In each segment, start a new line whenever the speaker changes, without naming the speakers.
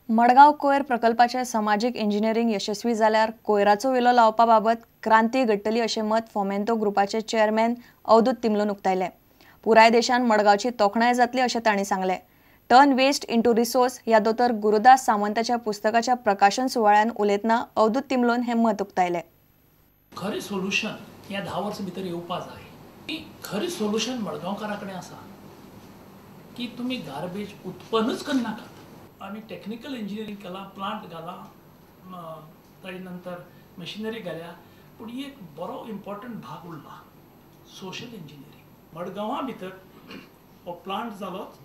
मडगांव कोयर प्रकल्पाचे समाजीक इंजिनियरींग यशस्वी जाल्यार कोयराचो विलो लावपा बाबत क्रांती घडटली अशें मत फोमेंतो ग्रुपाचे चेअरमॅन अवधूत तिमलोन उक्तायलें. पुराय देशान मडगांवची तोखणाय जातली अशें तांणी सांगलें. टर्न वेस्ट इंटू रिसोर्स ह्या दोतोर गुरुदास सामंताच्या पुस्तकाच्या प्रकाशन सुवाळ्यान उलयतना अवधूत तिमलोन हें मत उक्तायलें.
खरें सोल्युशन ह्या 10 वर्सां भितर येवपा जाय. खरें सोल्युशन मडगांवकारा कडेन आसा की तुमी गार्बेज उत्पन्नच करनाकात. आमी टेक्निकल इंजिनियरींग केलां, प्लांट घाला, ताजे नंतर मशिनरी घाल्या, पूण एक बरो इम्पॉर्टंट भाग उरला सोशल इंजिनियरींग. मडगांवा भितर हो plant जालोच,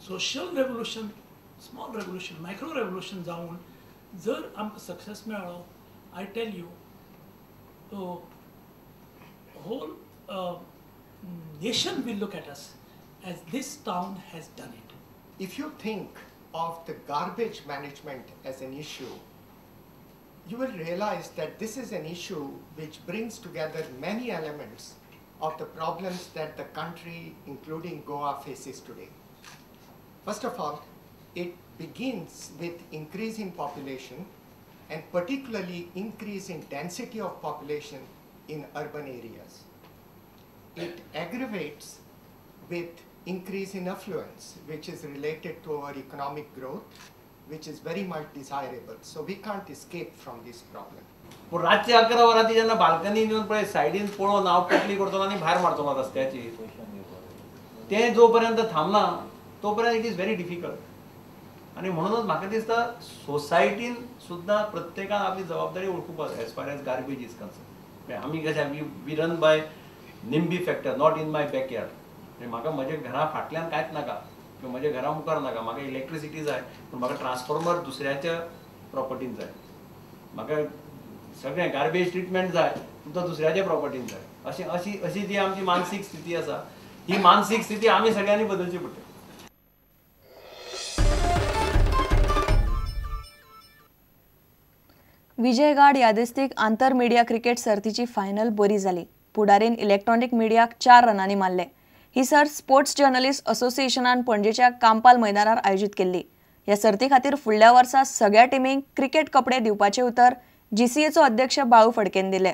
social revolution, small revolution, micro revolution जावन जर आमकां सक्सेस मेळ्ळो, I tell you whole nation will look at us as this town has done it.
If you think of the garbage management as an issue, you will realize that this is an issue which brings together many elements of the problems that the country, including Goa, faces today. First of all, it begins with increase in population and particularly increase in density of population in urban areas. It aggravates with increase in affluence, which is related to our economic growth, which is very much desirable. So we can't escape from this problem.
पूण रातचे 11 वरांची जेन्ना बाल्कनीन येवन पळय सायडीन पळोवन हांव पोटली करतलो आनी भायर मारतलो रस्त्याची, तें जो पर्यंत थांबना तो पर्यंत it is very difficult. आनी म्हणूनच म्हाका दिसता सोसायटीन सुद्दां प्रत्येकान आपली जबाबदारी वळखुपाक जाय as far as garbage is concern. आमी कशें we run by NIMBY factor, not in my backyard. म्हाका म्हज्या घरा फाटल्यान कांयच नाका किंवा म्हज्या घरा मुखार नाका, म्हाका इलेक्ट्रिसिटी जाय पूण म्हाका ट्रान्सफॉर्मर दुसऱ्याच्या प्रॉपर्टीन जाय, म्हाका सगळें गार्बेज ट्रिटमेंट जाय पूण तो दुसऱ्याच्या प्रॉपर्टीन जाय. अशी अशी अशी जी आमची मानसीक स्थिती आसा, ही मानसीक स्थिती आमी सगळ्यांनी बदलची पडटा.
विजयगाड यादस्तीक आंतर मिडिया क्रिकेट सर्तीची फायनल बरी जाली. पुडारीन इलेक्ट्रॉनिक मिडियाक 4 रनांनी मारले. ही सर्त स्पोर्ट्स जर्नलिस्ट असोसिएशनान पणजेच्या कांपाल मैदानार आयोजीत केल्ली. ह्या सर्ती खातीर फुडल्या वर्सा सगळ्या टिमींक क्रिकेट कपडे दिवपाचें उतर जीसीएचो अध्यक्ष बाळू फडकेन दिले.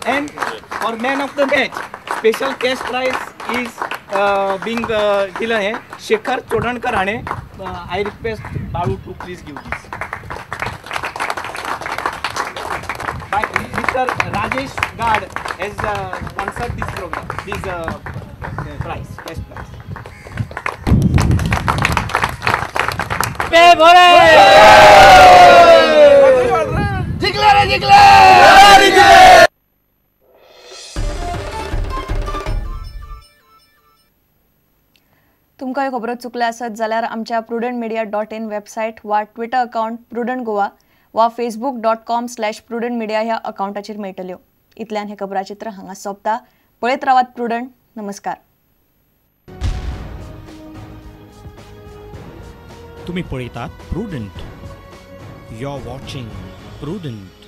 And for man of the match, special cash prize is being दिलं आहे शेखर चोडणकर हाणे. I request Balu to please give this. By Mr. Rajesh Gad has sponsored this program, this prize, cash prize. पे भोले जिंकले रे जिंकले.
तुमकां ह्यो खबरो चुकल्या आसत जाल्यार आमच्या prudentmedia.in website वा ट्विटर अकाउंट प्रुडंट गोवा वा facebook.com/prudentmedia ह्या अकाउंटाचेर मेळटल्यो. इतल्यान हे खबराचित्र हांगा सोंपता. पळयत रावात प्रुडंट. नमस्कार.
तुम्ही पळयतात Prudent. You are watching Prudent.